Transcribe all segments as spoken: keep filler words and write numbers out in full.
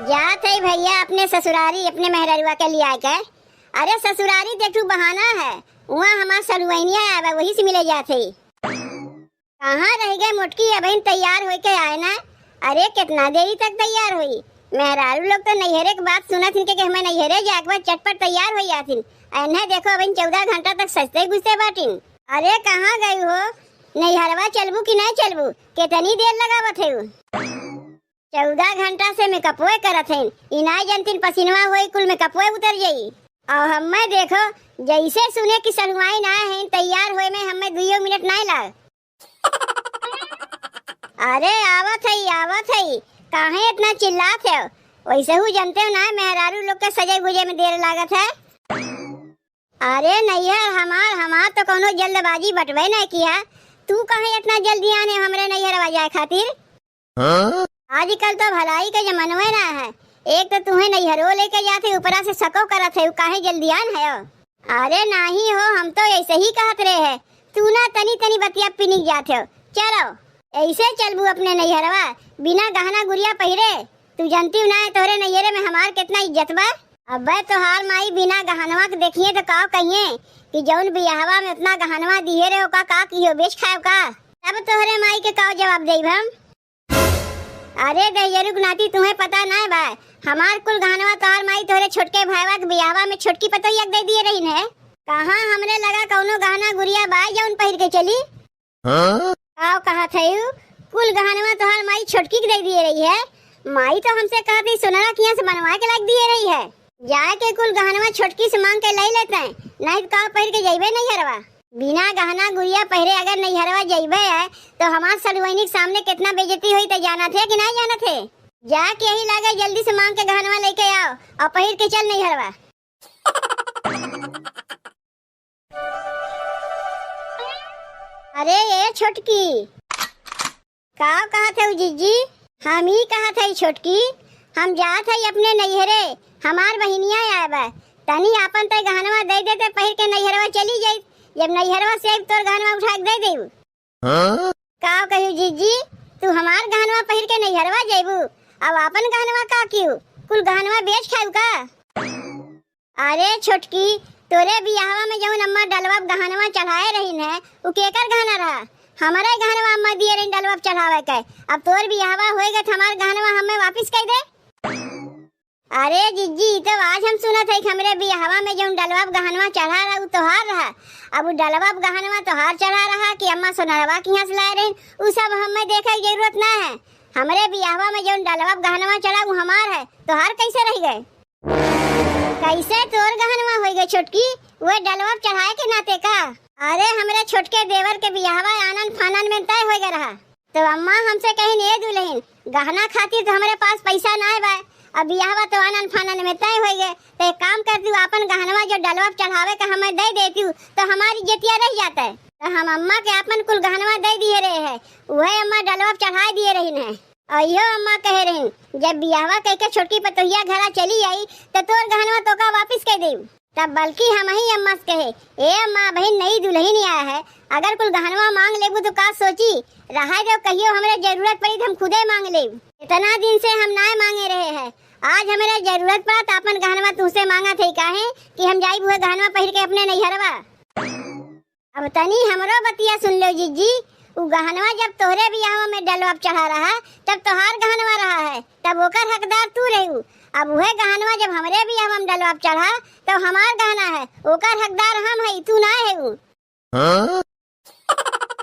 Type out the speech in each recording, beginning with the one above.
जात है भैया अपने ससुरारी अपने मेहररुआ के लिया के। अरे ससुरारी तो एक ठो बहाना है, वहाँ हमार सलुआइनिया आवे, वही से मिले जात है। कहाँ रह गए मोटकी, अबहिन तैयार होई के आए ना। अरे कितना देरी तक तैयार होई, मेहरारू लोग तो नैहरे के बात सुनत हिन के, के हमें नैहरे जाए के बाद चटपट तैयार होई आथिन। एन्हे देखो अबहिन चौदह घंटा तक सजते गुजते बाटिन। अरे कहाँ गई हो, नैहरवा चलबू कि नहीं चलबू, कितनी देर लगावत है? चौदह घंटा से मेकअपवे करत हईन, ई नाय जनतीन पसीनवा होई, कुल मेकअपवे उतर जाई। और हम्मे देखो, जैसे सुने कि सलुआइन आए हईन, तैयार होए में हम्मे दुइयो मिनट नाय लाग। अरे आवत हई, आवत हई, काहे इतना चिल्लात है? वैसे हु जनते हो ना, मेहरारू लोग के सजे गुजे में देर लागत है। अरे नैहर हमार, हमार तो कौनो जल्दबाजी बटवे नहीं किया। तू काहे इतना जल्दी आने हमरे नैहरवा जाए खातिर? हाँ? आजकल तो भलाई के जमनवे ना है। एक तो तुहे नैहरो लेके जात है, ऊपरा से सको करत है, काहे जल्दी आन है? अरे नाही हो, हम तो ऐसे ही कहत रहे है। तू ना तनी तनी बतिया पिनिक जात हो। चलो, ऐसे चलबू अपने नैहरवा बिना गहना गुरिया पहिरे? तू जनती ना है तोहरे नैहरे में हमार कितना इज्जत बा। अबे तोहार माई बिना गहनवा के देखिए तो का कहिए कि जौन बियाहवा में इतना गहनवा दिए रहे, ओका का किहो, बेच खाए का? तब तोहरे माई के का जवाब देब हम? अरे दहियरू के नाती, तुम्हें पता ना बा, हमार कुल गहनवा तोहार माई तोहरे छोटके भाईवा के बियाहवा में छोटकी पतोहिया के दे दिए रही है। कहाँ हमरे लगा कौनो गहना गुरिया बा जौन पहिर के चली? हाँ? का कहत है यू? कुल गहनवा तोहार माई छोटकी के दे दिए रही है। माई तो हमसे कहत है सोनरा किहाँ से बनवा के लाग दिए रही है। जाए के कुल गहनवा छोटकी से मांग के ले लेते हैं, नहीं तो का पहिर के जइबे नैहरवा। बिना गहना गुरिया पहिरे अगर नैहरवा जइबे है तो हमार सलुआइनी के सामने कितना बेइज्जती होई, तो जानत है कि नहीं जानत है? जाके यही लागे जल्दी से मांग के गहनवा लेके आओ और पहिर के चल नैहरवा। अरे ए छोटकी, का कहत हऊ जिज्जी? हम ही कहत हई छोटकी, हम जात हई अपने नैहरे, हमार बहिनिया आए बा, तनी आपन तय गहनवा दे देते, पहिर के नैहरवा चली जाई। जब नैहरवा से आइब तोर गहनवा उठा के दे देब। हाँ? का कहू जिज्जी, तू हमार गहनवा पहिर के नैहरवा जइबू, अब आपन गहनवा का कियू? कुल गहनवा बेच खाऊ का? अरे छोटकी, तोरे बियाहवा में जौन अम्मा डलवा गहनवा चढ़ाए रहीन है, उ केकर गहना रहा? हमरे गहनवा अम्मा दिए रहीन डलवा चढ़ावे के। अब तोर बियाहवा होए गए त हमार गहनवा हमें वापिस कर दे। अरे जिज्जी, ई तो आज हम सुनत है कि हमरे बियाहवा में जौन डलवा गहनवा चढ़ा रहा, उ तोहार रहा। अब उ डलवा गहनवा तोहार चढ़ा रहा कि अम्मा सोनरवा किहाँ से लाए रहीन, उ सब हमें देखे के जरूरत ना है। हमरे बियाहवा में जौन डलवा गहनवा चढ़ा, उ हमार है, तोहार कैसे रह गए? कैसे तोर गहनवा होई गए छोटकी, वे डलवा चढ़ाए के नाते का? अरे हमरे छोटके देवर के बियाहवा आनन फानन में तय होई गए रहा, तो अम्मा हमसे कहिन, "ए दुल्हन, गहना खातिर तो हमरे पास पैसा नाय बा, अब बियाहवा तो आनन फानन में तय होई गए, तो एक काम कर, तू आपन गहनवा जो डलवा चढ़ावे का हमें दे देती, तो हमारी इज्जतिया रह जाता है।" तो हम अम्मा के आपन कुल गहनवा दे दिए रहे हैं, वह अम्मा डलवा चढ़ाए दिए रही है। अइहो अम्मा कहे रहिन, "जब बियाहवा कइके छोटकी पतोहिया घरा चली आई, त तोर गहनवा तोका वापिस कइ देब।" तब बल्कि हमही अम्मा से कहे, "ए अम्मा, बहिन नई दुल्हन आया है, अगर कुल गहनवा मांग लेबू तो का सोची? रहाई देव, कहियो हमरे जरूरत पड़ी त हम खुदे मांग लेब। इतना दिन से हम नाय मांगे रहे हैं, आज हमरे जरूरत पड़ा त आपन गहनवा तुहसे मांगत है, काहे कि हम जाइब उहे गहनवा पहिर के अपने नैहरवा।" अब तनी हमरो बतिया सुन लो जिज्जी, उ गहनवा जब तोहरे बियाहवा में डलवा चढ़ा रहा, तब तोहार गहनवा रहा है, तब ओकर हकदार तू रहू। अब उहे गहनवा जब हमरे बियाहवा में डलवा चढ़ा, तब हमार गहना है, ओकर हकदार हम है, तू ना है उ। हाँ?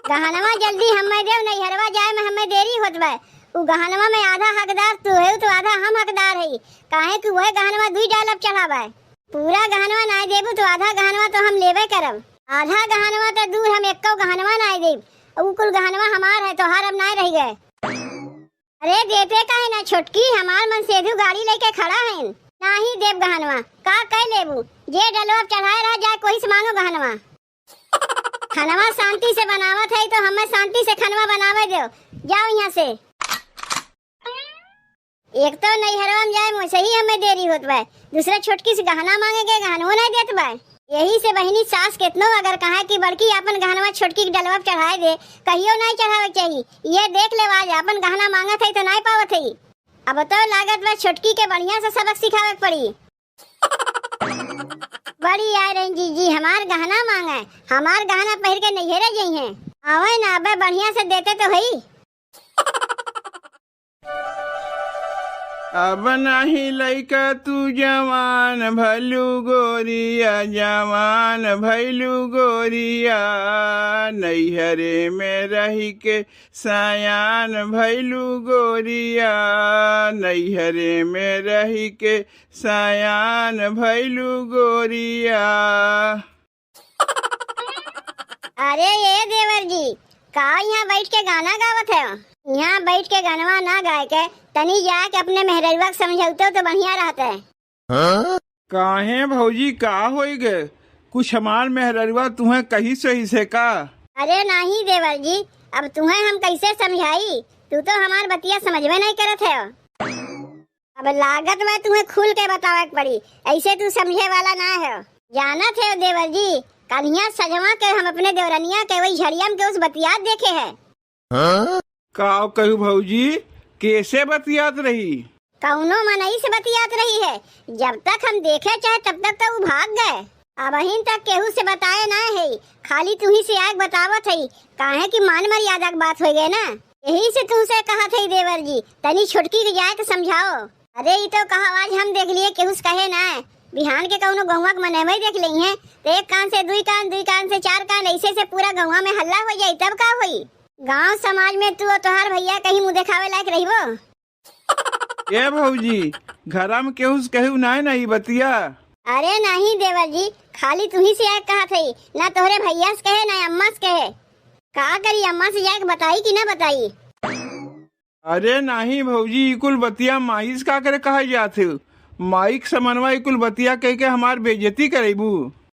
गहनवा जल्दी हमें देव, नैहरवा जाए में हमें देरी होत बा। उ गहनवा में आधा हकदार तू है, तो आधा हम हकदार है, काहे कि उहे गहनवा दुई डलवा चढ़ावा है। पूरा गहनवा नाय देबू तो आधा गहनवा तो हम लेबे करब। आधा गहनवा तो दूर, हम एक्को गहनवा नाय देब। उ कुल गहनवा हमार है, तोहार अब नाय रह गए। अरे देते काहे ना छोटकी, हमार मन सेधु गाड़ी लेके खड़ा है। नाही देब गहनवा, का कह लेबू? जे डलवा चढ़ाए रह जाए, कोई से मांगो गहनवा। खनवा शांति से बनावत है तो हमें शांति से खनवा बनावे दो। जाओ यहाँ से। एक तो नैहरवा में जाए में सही हमें देरी होत बा, दूसरा छोटकी से गहना मांगे के गहनवो नहीं देत बा। यही से बहिनी सास केतनो अगर कहा कि बड़की आपन गहनवा छोटकी के डलवा पे चढ़ाए दे, कहियो नहीं चढ़ावे के चाहिए। ये देख ले आज आपन गहना मांगत है तो नहीं पावत है। अब तो लागत बा छोटकी के बढ़िया से सबक सिखावे के पड़ी। बड़ी आए रही जीजी, हमार गहना मांगे, हमार गहना पहिर के नैहरे जइहें। आवे ना, अबे बढ़िया से देते तो हई। अब नाही लइका तू जवान भलू गोरिया, जवान भैलू गोरिया, नैहरे में रहि के सयान भैलू गोरिया, नैहरे में रहि के सयान भैलू गोरिया। अरे ये देवर जी, का यहाँ बैठ के गाना गावत है? यहाँ बैठ के गनवा ना गाए के, तनी जाके अपने मेहररुआ के समझौतो तो बढ़िया रहत है। काहे भौजी, का होई गे? कुछ हमार मेहररुआ तुहें कही सही से का? अरे नाही देवर जी, अब तुहें हम कैसे समझाई? तू तो हमार बतिया समझबे नहीं करत है। अब लागत बा तुहें खुल के बतावे के पड़ी, ऐसे तू समझे वाला ना है। जानत है देवर जी, कलिया सजवा के हम अपने देवरनिया के वही झड़िया में केहू से बतियात देखे है। का कहू भौजी, कैसे बतियात रही? कौनो मनई से बतियात रही है। जब तक हम देखे चाहे तब तक तो उ भाग गए। अबहिन तक केहू से बताए ना है, खाली तुही से आके बतावत है, काहे कि मान मर्यादा के बात हो गए ना। यही से तुमसे कहत है देवर जी, तनी छोटकी के जाए के समझाओ। अरे ई तो कहा आज हम देख लिए, केहू से कहे ना है। बिहान के कौनो गौवा के मनई देख लेई है, तो एक कान से दुई कान, दुई कान से चार कान, ऐसे से पूरा गौवा में हल्ला हो जाई, तब का होई? गांव समाज में तू और तोहार भैया कहीं मुंह देखावे लायक रहिबो? ए भौजी, घरा में केहू से कहू नाय ना ई बतिया? अरे नहीं देवर जी, खाली तुही से आके कहत हई, ना तोहरे भैया से कहे, ना अम्मा से कहे। का करी, अम्मा से जाके बताई कि ना बताई? अरे नाही भौजी, ई कुल बतिया माई से का करे कहा जात है? माई के समनवा ई कुल बतिया कह के हमार बेइज्जती करेबू।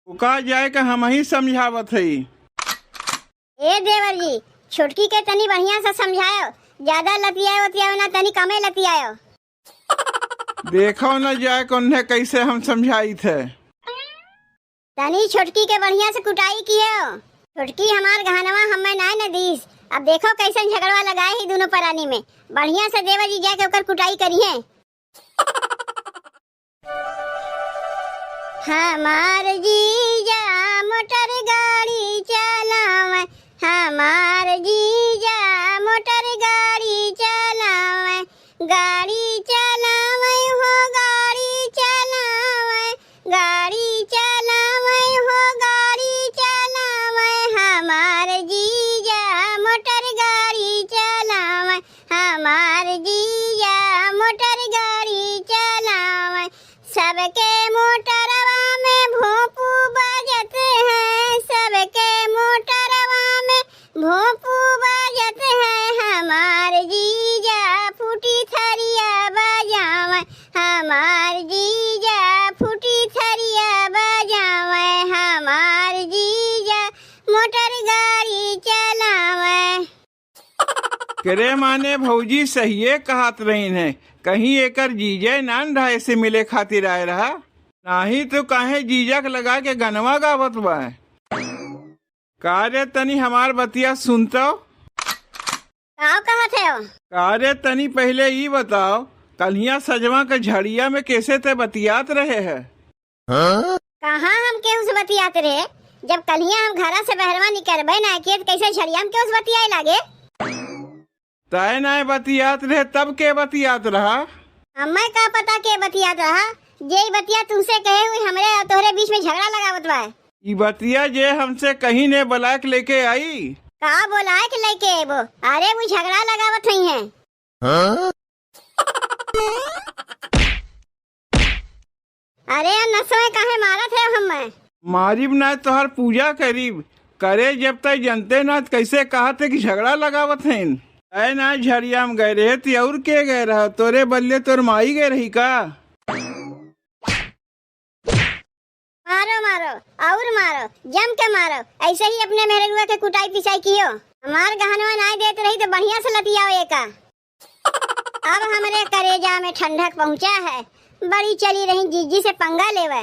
ओका जाए के हम ही समझावत हई। ए देवर जी, छोटकी के तनी बढ़िया से समझायो, ज्यादा लतियायो वतियायो ना, तनी कमे लतियायो। देखो न जाए कौन है कैसे हम समझाई थे। तनी छोटकी के बढ़िया से कुटाई कियो। छोटकी हमार गहनवा हमें नाय न दीस। अब देखो कैसन झगड़वा लगाए ही दोनों परानी में। बढ़िया से देवर जी जाके ओकर कुटाई करिहे। हमार जीजा मोटर गाड़ी चलावे, हमार जीजा मोटर गाड़ी चलावे, गाड़ी चलावे हो गाड़ी चलावे, गाड़ी चलावे हो गाड़ी चलावे, हमार जीजा मोटर गाड़ी चलावे, हमार जीजा मोटर गाड़ी चलावे। सबके मोटरवा में भोंपू बजत है, सबके मोटरवा में भोंपू बजत है, हमार जीजा फूटी थरिया बजावे, हमार जीजा फूटी थरिया बजावे, हमार जीजा मोटर गाड़ी चलावे। करे माने भौजी सहिए कहत रहीन है, कहीं एकर जीजे नान ढाए से मिले खातिर आए रहा, नाही तो काहे जीजा के लगा के गनवा गावत बा। का रे, तनी हमार बतिया सुन तो। का कहत है? का रे, तनी पहिले ई बताओ, कल्हिया सजवा के झड़िया में कैसे ते बतियात रहे है? कहाँ हम केहू से बतियात रहे? जब कल्हिया हम घरा से बहरवा निकलबे ना किए, तो कैसे झड़िया में केहू से बतियाए लागे? तय नाय बतियात रहे, तब के बतियात रहा? हमें का पता के बतियात रहा? जे ई बतिया तुमसे कहे हुई, हमरे और तोहरे बीच में झगड़ा लगावत बा। ई बतिया जे हमसे कहीं ने बुला के लेके आई। का बोलाए के लेके एबो? अरे वो झगड़ा लगावत हुई हैं। हाँ? अरे यार नसोए काहे मारत है हमें? मारिब ना तोहर पूजा करीब। करे जब तय जनते ना त कैसे कहत है कि झगड़ा लगावत हैं। तय ना झड़िया में गए रहे ती और के गए रहा? तोरे बदले तोर माई गए रही का? मारो मारो और मारो, जम के मारो, ऐसे ही अपने मेहरुआ के कुटाई पिसाई कियो। हमार गहनवा नाय देत रही तो बढ़िया से लतियाओ एका। अब हमरे करेजा में ठंडक पहुंचा है, बड़ी चली रही जीजी से पंगा लेवे।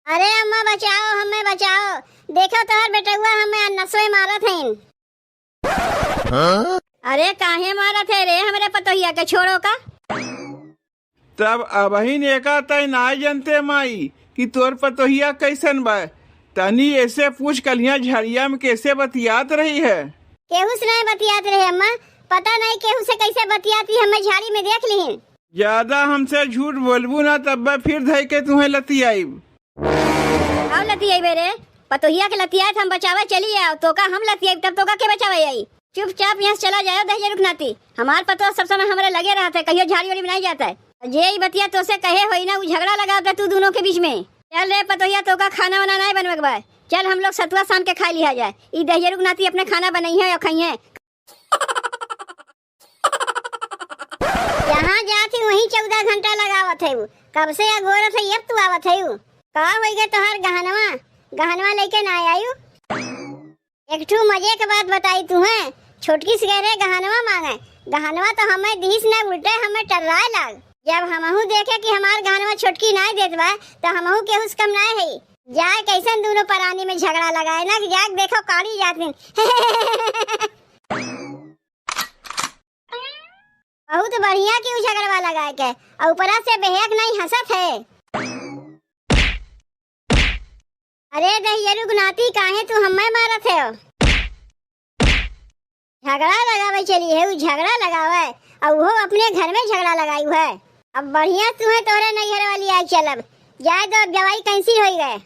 अरे अम्मा बचाओ, हमें बचाओ, देखो तोहर बेटउआ हमें नसवे मारत हैं। हाँ? अरे काहे मारत है रे हमरे पतोहिया के, छोड़ो का। तब अबहिन एका तय नाय जनते माई कि तोर पतोहिया कैसन बा। तनी ऐसे पूछ, कलिया झड़िया में कैसे बतियात रही है? केहू से नाय बतियात रहे अम्मा, पता नाय केहू से कैसे बतियाती, हमें झाड़ी में देख लिहिन। ज्यादा हमसे झूठ बोलबू ना, तब फिर धई के तुहें लतियाइब। आओ लतियाइबे रे, पतोहिया के लतियाए त हम बचावे चली आओ, तोका हम लतियाइब तब तोका के बचावे आई? चुपचाप यहाँ से चला जाओ दहिजरुक नाती, हमार पतोह सब समय हमरे लगे रहत है, कहियो झाड़ी उड़ी में नाय जात है। जे ई बतिया तोसे कहे होई ना, उ झगड़ा लगावत है तू दुनों के बीच में। चल रे पतोहिया, तोका खाना वाना नाय बनवे के बा, चल हम लोग सतुआ सान के खाई लिहा जाए, ई दहिजरुक नाती अपने खाना बनइहे और खइहे। जहाँ जात ही वहीं चौदह घंटा लगावत है उ। कब से अगोरत है, अब तू आवत है उ। का होई गे तोहार गहनवा? गहनवा लेके ना आयु? एक ठू मजे के बात बताई तुहें, छोटकी से गए रहे गहनवा मांगे, गहनवा तो हमें दीस न, उल्टे हमें टर्राए लाग। जब हमहू देखे कि हमार गहनवा छोटकी नाय देत बा, तो हमहू केहू से कम नाय है। जाए कैसन दोनों परानी में झगड़ा लगाए ना, कि जाके देखो काड़ी जात दिन। बहुत बढ़िया की उ झगड़वा लगाए के, और ऊपरा से बेहक नहीं हंसत है। अरे दहिजरुक नाती, काहे तू हमें मारत है? झगड़ा लगावे चली है, उ झगड़ा लगावे, और वो अपने घर में झगड़ा लगाई है। अब बढ़िया तू है, तोहरे नैहर वाली आई चलब, जाए दो, अब जवाई कैंसिल होई गए।